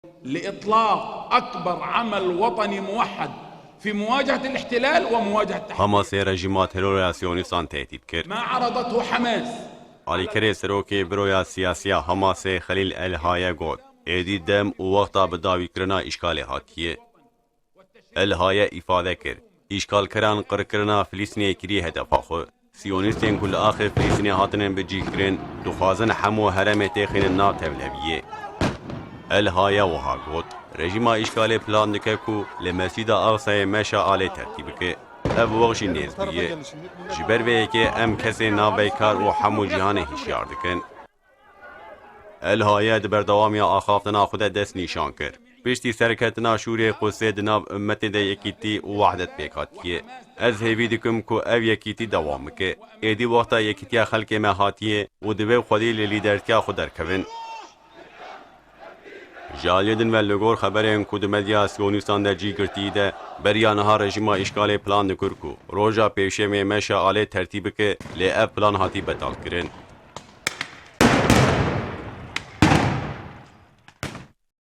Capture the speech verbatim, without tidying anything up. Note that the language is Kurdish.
لإطلاق أكبر عمل وطني موحد في مواجهة الاحتلال ومواجهة تحرير. Hamasê rejîma terora Siyonîstan tehdît kir. ما عرضته حماس. Alîkarê serokê Büroya Siyasî ya Hamasê Xelîl El Haye got, êdî dem û wexta bi dawîkirina îşgalê hatiye. El Haye îfade kir, îşgalkeran qirkirina Filîstînê kiriye hedefa xwe. Siyonîstên ku li axê Filîstînê hatine bicihkirin, dixwazin hemû herêmê têxînin nav tevleviyê. El Haye wiha got, rejîma îşgalê plan dike ku li Mescîda Aqsayê meşa alê tertîb bike. Ev wext jî nêz bûye. Ji ber vê yekê em kesên navbeynkar û hemû cîhanê hişyar dikin. El Haye di berdewamiya axaftina xwe de dest nîşan kir. Piştî serketina şûrê Qudsê di nav ummetê de yekîtî û wehdet pêk hatiye. Ez hêvî dikim ku ev yekîtî dewam bike. Êdî wexta yekîtiya xelkê me hatiye û divê xwedî li lîdertiya xwe derkevin. Ji aliyê din ve li gor xeberên ku di medya Siyonîstan de cî girtî de, beriya niha rejîma îşgalê plan dikir ku roja pêşemê meşa alê tertîb bike, lê ev plan hatî betalkirin.